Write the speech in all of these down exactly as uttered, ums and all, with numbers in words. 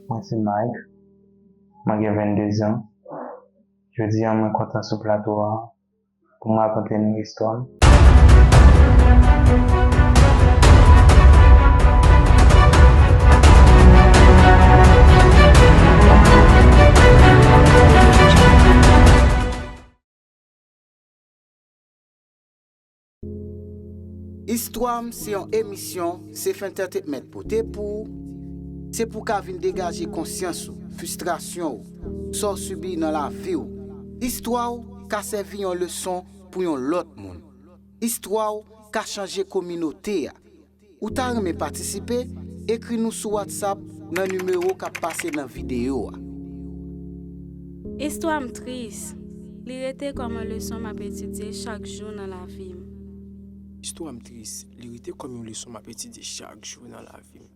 Mwen se Mike, mwen gen venndezan. Jodi a, mwen kontan sou plato a pou m rakonte nou istwa m. Istwa m se yon emisyon Safe Entertainment pote pou ou. Se pou w ka vin degaje konsyans ou, fristrasyon ou, sa w sibi nan lavi w. Istwa w ka sèvi yon leson pou yon lòt moun. Istwa w ka chanje kominote a. Ou ta renmen patisipe? Ekri nou sou WhatsApp nan nimewo k ap pase nan videyo a. Istwa m tris. Li rete kòm yon leson m ap etidye chak jou nan lavi m. Istwa m tris. Li rete kòm yon leson m ap etidye chak jou nan lavi m.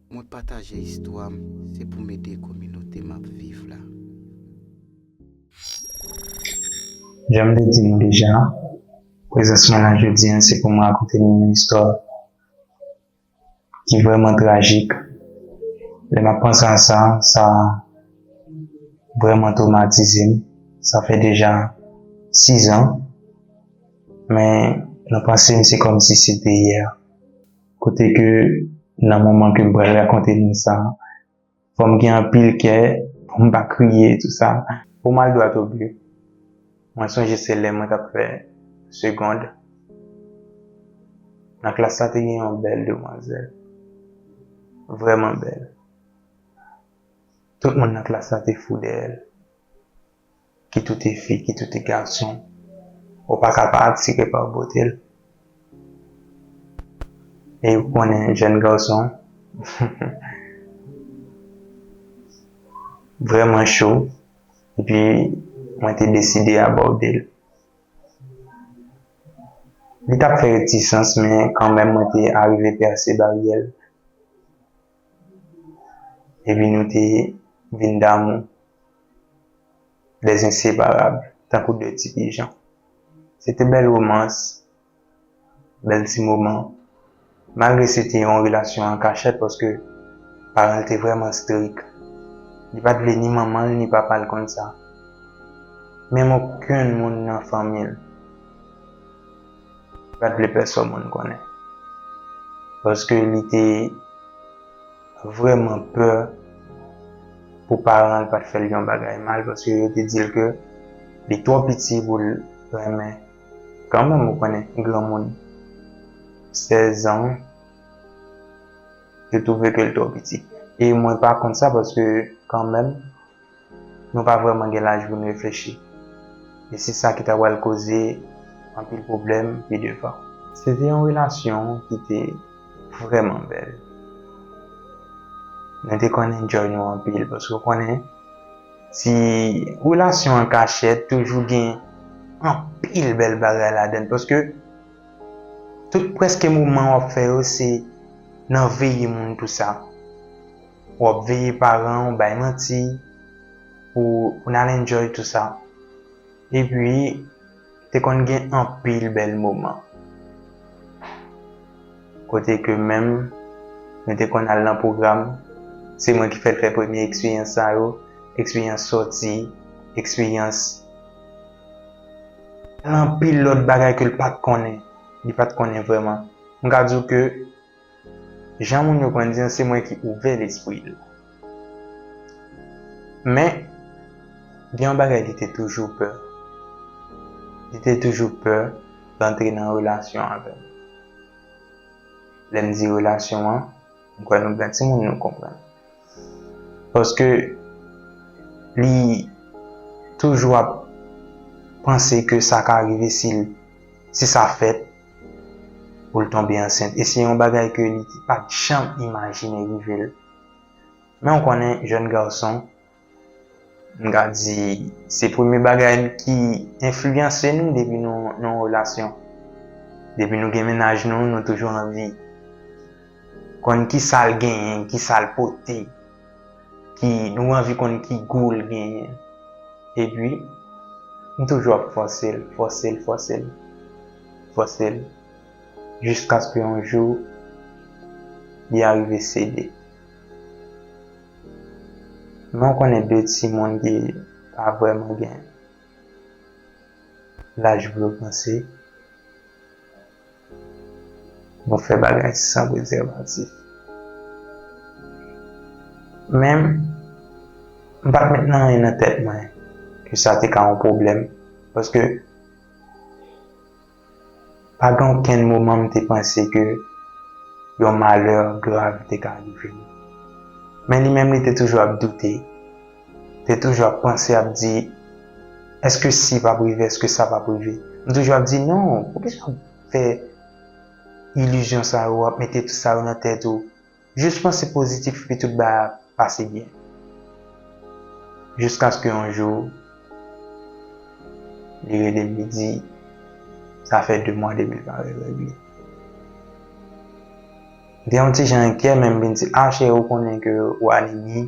Mwen pataje istwa m, se pou m ede kominote m ap viv la. Jan m te di nou deja, prezans mwen la jodi a, se pou m rakonte nou yon istwa ki vrèman trajik. Lè m ap panse a sa, sa vrèman twomatize m. Sa fè deja sizan, men nan panse m, se kòmsi se te yè. Kote ke nan moman ke m pral rakonte nou sa, fò m gen anpil kè pou m pa kriye, tou sa. Pou m al dwat o bi, mwen sonje se lè mwen t ap fè segond. Nan klas la, te gen yon bèl demwazèl. Vrèman bèl. Tout moun nan klas la te fou dèyè l. Kit ou te fi, kit ou te gason, ou pa ka pa atire pa bote l. E ou konnen, jèn gason vrèman cho, epi mwen te deside abòde l. Li t ap fè retisans, men kanmenm mwen te arive pèse baryè l. Epi nou te vin damou, des inséparables, tankou de ti pijan. Se te bèl womans, bèl ti moman. Malgre se te yon relasyon an kachèt, paske paran l te vrèman strik. Li pa t vle ni manman l, ni papa l konn sa. Menm okenn moun nan fanmi l. Li pa t vle pèsòn moun konnen. Paske li te vrèman pè pou paran l pa t fè l yon bagay mal, paske yo te di l ke li twò piti pou l renmen. Kanmenm, ou konnen, granmoun, sèz an, yo twouve ke l twò piti. E mwen pa kont sa, paske kanmenm, nou pa vrèman gen laj pou n reflechi. E se sa ki ta pral koze anpil pwoblèm pi devan. Se te yon relasyon ki te vrèman bèl. Nou te konn enjoy nou anpil, paske w konnen, ti relasyon an kachèt toujou gen anpil bèl bagay ladan l, paske tout prèske moman w ap fè yo, se nan veye moun, tou sa. W ap veye paran w, bay manti, pou, pou n al enjoy tou sa. Epi, te konn gen anpil bèl moman. Kote ke menm, nou te konn al nan pwogram, se mwen ki fè l fè premye eksperyans sa yo, eksperyans sòti, eksperyans anpil lòt bagay ke l pa t konnen, li pa t konnen vrèman. M ka di w ke jan moun yo konn di an, se mwen ki ouvè lespri l. Men, gen yon bagay li te toujou pè. Li te toujou pè rantre nan relasyon avè m. Lè m di relasyon an, m kwè nou gen timoun nou konprann. Paske li toujou ap panse ke sa ka rive si l, si sa fèt, pou l tonbe ansent. E se yon bagay ke li pa t janm imajine rive l. Men w konnen, jèn gason, m ka di, se premye bagay ki enfliyanse nou depi nou nan yon relasyon. Depi nou gen mennaj nou, nou toujou anvi konn ki sa l genyen, ki sa l pote, ki, nou anvi konn ki gou l genyen. Epi, m toujou ap fòse l, fòse l, fòse l, fòse l, jiskaske yon jou, li arive sede. Men w konnen de timoun ki pa vrèman gen laj pou yo panse, nou fè bagay san prezèvatif. Men, m pa t met nan anyen nan tèt mwen ke sa te ka yon pwoblèm, paske pa gen okenn moman m te panse ke yon malè grav te ka rive m. Men li menm, li te toujou ap doute. Te toujou ap panse, ap di, èske si p ap rive, èske sa p ap rive? M toujou ap di, non, poukisa w ap fè ilizyon sa yo, w ap mete tout sa yo nan tèt ou? Jis panse pozitif, epi tout bagay ap pase byen. Jiskaske yon jou, li rele m, li di, sa fè de mwa depi l pa rele m. M te yon ti jan enkyè, men m vin di, a cheri, ou konnen ke ou anemi,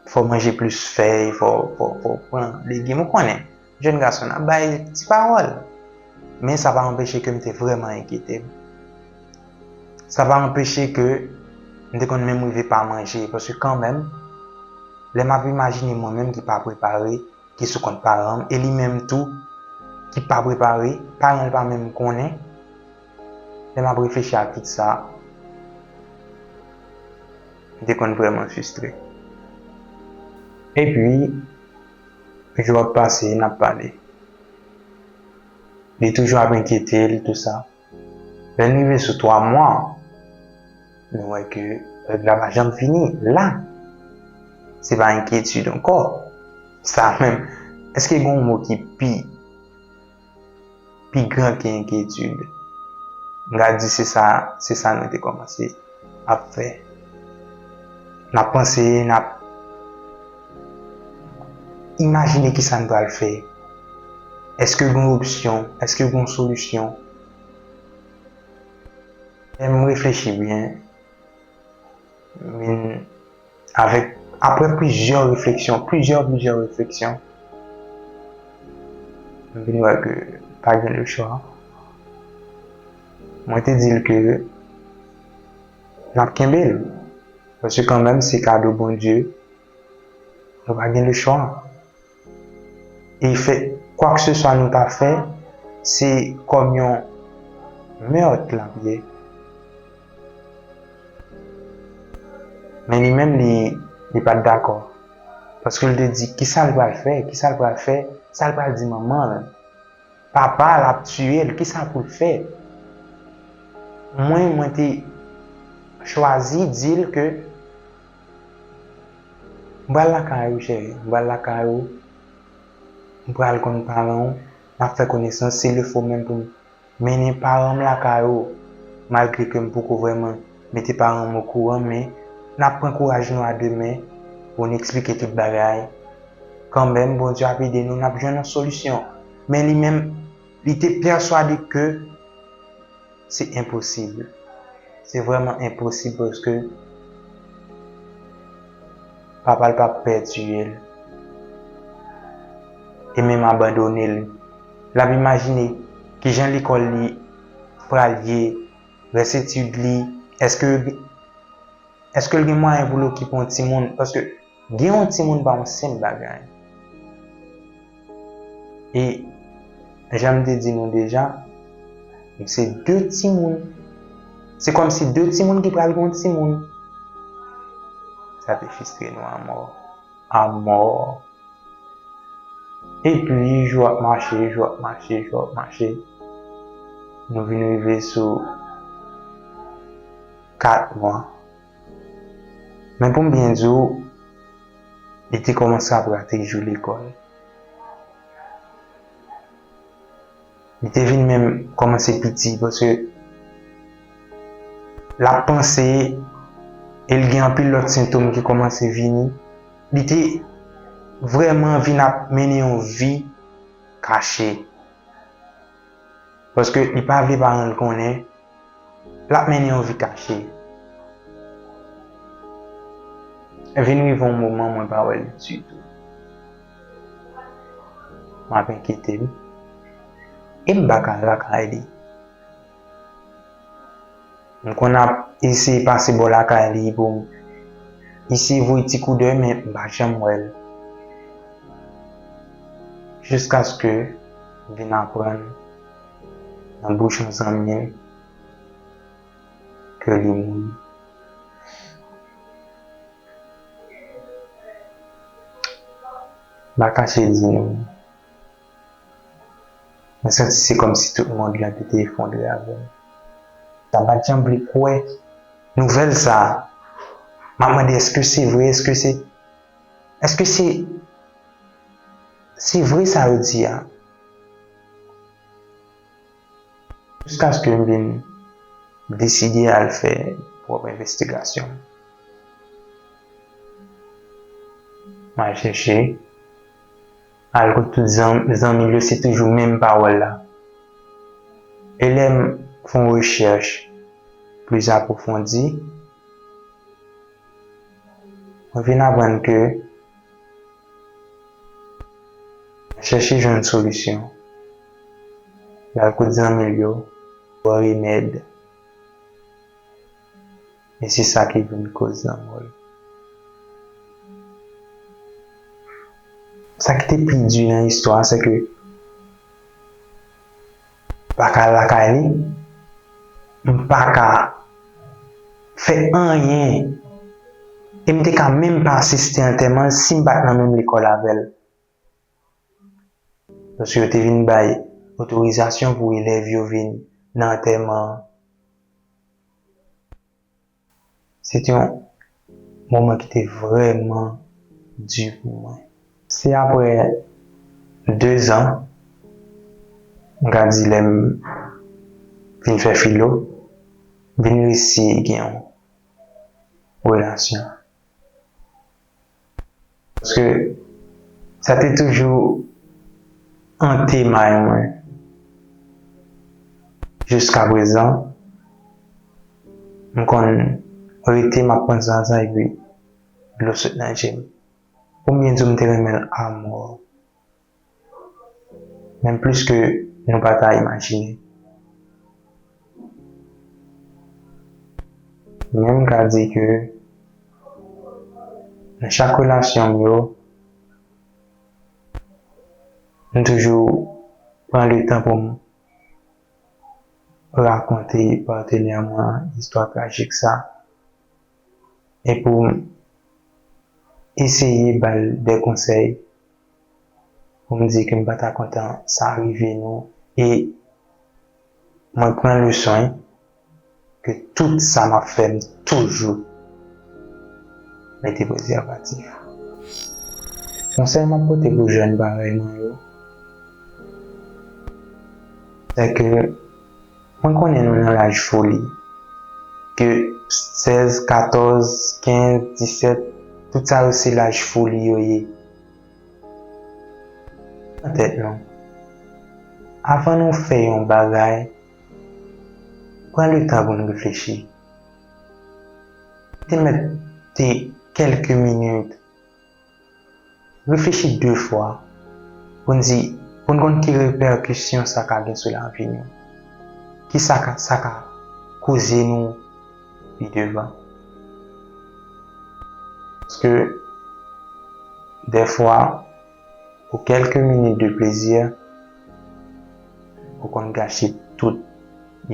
fò w manje plis fèy, fò, fò, fò w pran legim, ou konnen. Jèn gason, n ap bay ti pawòl. Men sa pa anpeche ke m te vrèman enkyete m. Sa pa anpeche ke m te konn menm rive pa manje, paske kanmenm, lè m ap imajine mwen menm ki pa prepare, ki sou kont paran m, e li menm tou, ki pa prepare, paran l pa menm konnen, lè m ap reflechi a tout sa, m te konn vrèman fristre. Epi, jou ap pase, n ap pale. Li toujou ap enkyete l, tou sa. Lè n rive sou twa mwa, nou wè ke règ la pa janm fini. La, se pa enkyetid ankò. Sa menm, èske gen yon mo ki pi, pi gran ke enkyetid? M ka di se sa, se sa nou te kòmanse ap fè. N ap panse, n ap imajine kisa n pral fè. Èske gen opsyon? Èske gen solisyon? Lè m reflechi byen, m vin avèk, apre plizyè refleksyon, plizyè, plizyè refleksyon, m vin wè ke pa gen lechwa. Mwen te di l ke n ap kenbe l. Paske kanmenm se kado Bondye, nou pa gen lechwa. E fè kwakseswa nou ta fè, se kòm yon mèt l ap ye. Men li menm, li, li pa t dakò. Paske l te di, kisa l pral fè? Kisa l pral fè? Sa l pral di manman l? Papa l ap tiye l, kisa pou l fè? Mwen, mwen te chwazi di l ke m pral lakay ou, cheri, m pral lakay ou, m pral konn paran w, n ap fè konesans, si l fo menm pou m mennen paran m lakay ou, malgre ke m poko vrèman mete paran m okouran, men n ap pran kouraj nou a de men pou n eksplike tout bagay. Kanmenm, Bondye ap ede nou, n ap jwenn yon solisyon. Men li menm, li te pèswade ke se enposib. Se vrèman enposib paske papa l p ap pèdi l e menm abandone l. L ap imajine kijan lekòl li pral ye, rès etid li, èske, èske l gen mwayen pou l okipe yon timoun? Paske gen yon timoun pa yon senp bagay. E jan m te di nou deja, se de timoun. Se kòmsi de timoun ki pral gen yon timoun. Sa te fristre nou anmò. Anmò. Epi, jou ap mache, jou ap mache, jou ap mache. Nou vin rive sou kat mwa. Men pou m byen di w, li te kòmanse ap rate jou lekòl. Li te vin menm kòmanse piti, paske l ap panse e l gen anpil lòt sentòm ki kòmanse vini. Li te vrèman vin ap mennen yon vi kache. Paske li pa vle paran l konnen, l ap mennen yon vi kache. Vin rive yon moman mwen pa wè l ditou. M ap enkyete m. E m pa ka al lakay li. M konn ap eseye pase bò lakay li pou m Li se voye ti koudèy, men m pa janm wè l. Jiskaske m vin aprann nan bouch yon zanmi m ke li mouri. M pa kache di nou, mwen santi se kòmsi tout mond lan te, te efondre avè m. Sa m pa t janm vle kwè nouvèl sa a. M ap mande, èske se vre? Èske se, èske se, se vre sa yo di a? Jiskaske m vin deside al fè pwòp envestigasyon. M al chèche, al kot tout zan-, zanmi l yo, se toujou menm pawòl la. E lè m fè yon rechèch plis apwofondi, mwen vin aprann ke chèche jwenn solisyon. L al kot zanmi l yo, pran remèd. E se sa ki vin koz lanmò l. Sa ki te pi di nan istwa a, se ke m pa ka al lakay li, m pa ka fè anyen. E m te ka menm pa asiste antèman l si m pa t nan menm lekòl avè l. Paske yo te vin bay otorizasyon pou elèv yo vin nan antèman an. Se te yon moman ki te vrèman di pou mwen. Se aprè de zan, m ka di lè m fin fè filo, m vin resi gen yon relasyon. Paske sa te toujou ante may mwen. Jiska prezan, m konn rete, m ap panse a sa, epi dlo sot nan je m. Pou m byen di w, m te renmen l amò. Menm plis ke nou pa ta imajine. Men m ka di ke nan chak relasyon m yo, m toujou pran letan pou m rakonte patnè mwen istwa trajik sa, e pou m eseye ba l de konsèy pou m di ke m pa ta kontan sa rive nou, e mwen pran leson ke tout sa m ap fè, m toujou mete prezèvatif. Konsèy m ap pote pou jèn parèy mwen yo, se ke mwen konnen nou nan laj foli, ke sèz, katòz, kenz, disèt, tout sa yo se laj foli yo ye. Nan tèt nou, avan nou fè yon bagay, pran letan pou n reflechi. Te mèt te kèlke minit, reflechi de fwa pou n di, pou n konn ki repèkisyon sa ka gen sou lavi nou. Kisa ka, sa ka koze nou pi devan. Paske dèfwa, pou kèlke minit de plezi, ou konn gache tout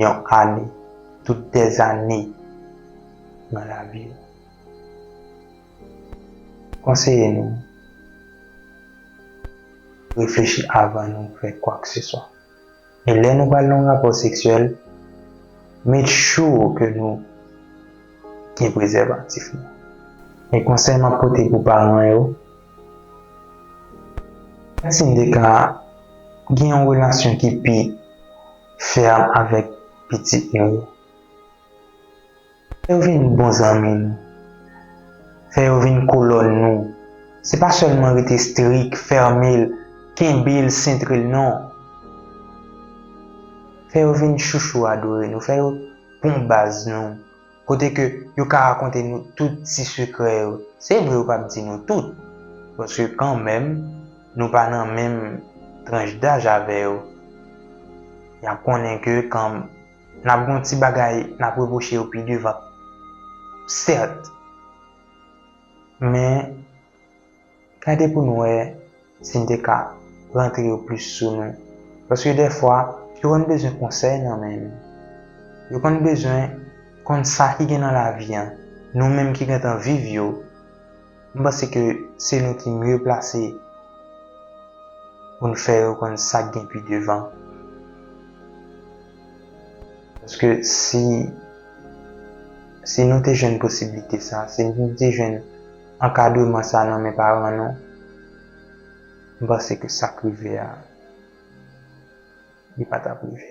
yon ane, tout dèzane nan lavi w. Konseye nou reflechi avan nou fè kwakeseswa. E lè nou pral nan yon rapò seksyèl, make sure ke nou gen prezèvatif nou. E konsèy m ap pote pou paran yo, si n te ka gen yon relasyon ki pi fèm avèk pitit nou yo, fè yo vin bon zanmi nou. Fè yo vin kolòn nou. Se pa sèlman rete strik, fèmen l, kenbe l, sentre l, non. Fè yo vin chouchou adore nou. Fè yo bon baz nou. Kote ke yo ka rakonte nou tout ti sekrè yo. Se vre yo p ap di nou tout. Paske kanmenm, nou pa nan menm tranch daj avè yo. Y ap konnen ke kan n ap gen yon ti bagay n ap repwoche yo pi devan, sèt, Men, gade pou n wè si n te ka rantre yo plis sou nou. Paske dèfwa, yo konn bezwen konsèy nan men nou. Yo konn bezwen konn sa ki gen nan lavi a. Nou menm ki gentan viv yo, m panse ke se nou ki mye plase pou n fè yo konn sa k gen pi devan. Paske si, si nou te jwenn posiblite sa, si nou te jwenn ankadreman sa nan men paran nou, m panse ke sa k rive a, li pa t ap rive.